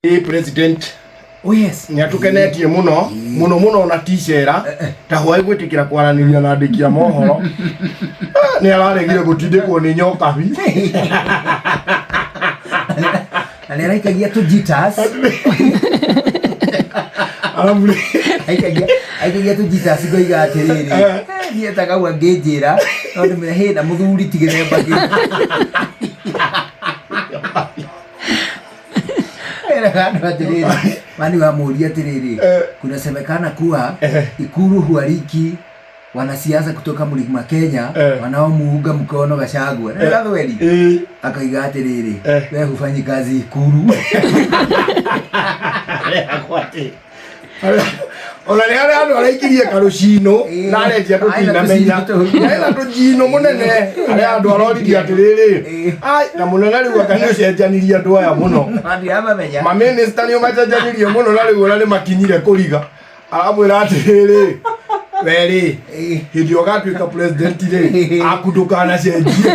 Ĩ president. Oh yes. Nĩ atũkenetie mũno mũno mũno na ticera ta hwaĩ gwĩtĩkĩra kwaranĩria na andĩki a mohoro. Ah, nĩ araregire gũtindĩkwo nĩ nyokabi. Na nĩ araikagia tũ jitters. Arabu Aikagia tũ jitters ngoiga atĩrĩrĩ. Niĩ ta kau angĩnjĩra no ndĩmwĩre hĩ na mũthuri ti gĩthemba kĩu. Eraga andũ atĩrĩrĩ, mani wamũria atĩrĩrĩ, kunasemekana kuwa Ikuru huariki wanasiasa kutoka Mlima Kenya wanaomuunga mkono Gachagua. Nĩ Gathweri akaiga atĩrĩrĩ, we hufanyi kazi Ikuru. Ona nĩ harĩa andũ araikirie karũcino na arenjia tũtinamenya ena tũnjino mũnene harĩa andũ aroririe atĩrĩrĩ, ai na mũnene rĩu anga nĩ ũcenjanirie andũ aya mũno. Ndiramamenya. Mamĩnĩsta nĩ ũmacenjanirie mũno na rĩu ona nĩ makinyire kũriga aramwĩra atĩrĩrĩ, werĩ hĩndĩ ĩyo ũgatuĩka president rĩ, aku ndũkanacenjie.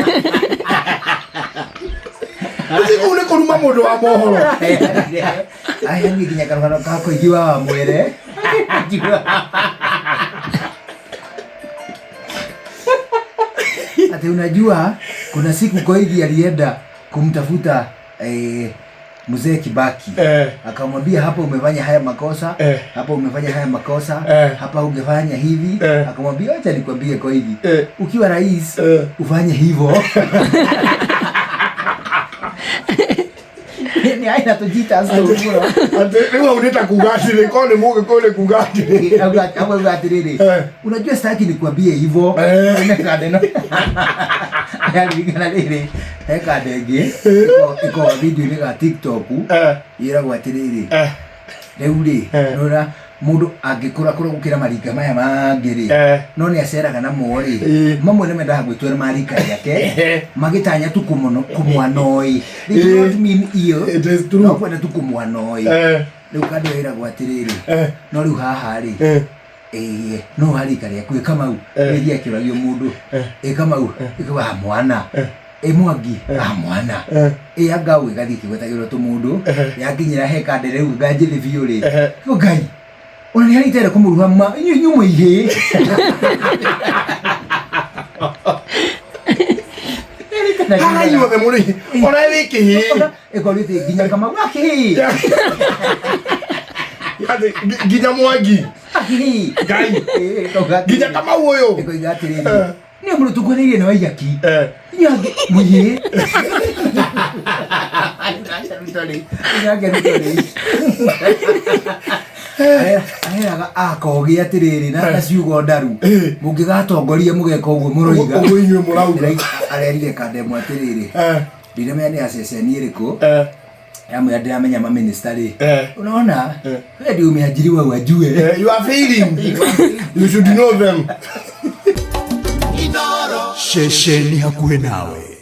Ũcio kũu nĩ kũruma mũndũ wa mohoro. Aya niĩ nginya karũgano ka kũigi wa mwere. Ati unajua kuna siku Koigi alienda kumtafuta mzee Kibaki. Akamwambia hapa umefanya haya makosa, hapa umefanya haya makosa, hapa ungefanya hivi. Akamwambia acha nikwambie Koigi, ukiwa rais ufanye hivyo. Nĩ aina tũjita mũno. Atĩ rĩu hau nĩ ta kuga atĩrĩ korwo nĩ mũgĩkũyũ nĩ kuga atĩrĩ. Auga atĩrĩrĩ, unajua sitaki nikwambie hivyo. Ene kande no yaririkana rĩrĩ he kande ĩngĩ ĩkoragwo video-inĩ ga TikTok ĩragwo atĩrĩrĩ, rĩu rĩ nĩũra mũndũ angĩkũra kũra gũkĩra maringa maya mangĩ rĩ, no nĩ aceraga namo rĩ, mamwe nĩ mendaga gwĩtua ma rika rĩake magĩtanya tu kũmwanoĩ. They do not mean ill. It is true. No kwenda tu kũmwanoĩ. Rĩu kandũ ĩragwo atĩrĩrĩ, no rĩu haha rĩ, ĩĩ no harika rĩaku ĩ Kamau, ĩria ĩkĩũragio mũndũ ĩ Kamau ĩkauga "Ah, mwana ĩ Mwangi, ah mwana ĩ anga ĩgathiĩ ĩkĩgwetagĩrwo tũmũndũ yakinyĩra he kande rĩu nganjĩthĩ biũ rĩ, Ĩko Ngai ona nĩ harĩ itera kũmũruha ma inyuĩ inyuĩ mwĩ ihĩĩ. Haha inyuothe mũrĩ ona wĩ kĩhĩĩ. Ĩkorĩte nginya Kamau akĩhĩĩ. Atĩ nginya Mwangi. Akĩhĩĩ. Ngai. Ĩ, ĩkauga atĩrĩrĩ. Nginya Kamau ũyũ. Ĩkoiga atĩrĩrĩ, nĩ mũndũ tũkwanĩirie na waiyaki inyuĩ mũihĩ. Aheraga akogi atĩrĩrĩ na ciugo ndaru, mũngĩgatongoria mũgeka ũguo mũroiga. Ũguo inyuĩ mũrauga. Arerire kandemo atĩrĩrĩ, ndiramenya nĩ ya ceceni ĩrĩkũ, yamwĩra ndiramenya maminista rĩ, unaona wewe ndio umeajiriwa uajue. You are failing, you should know them. Ceceni hakuhĩ nawe.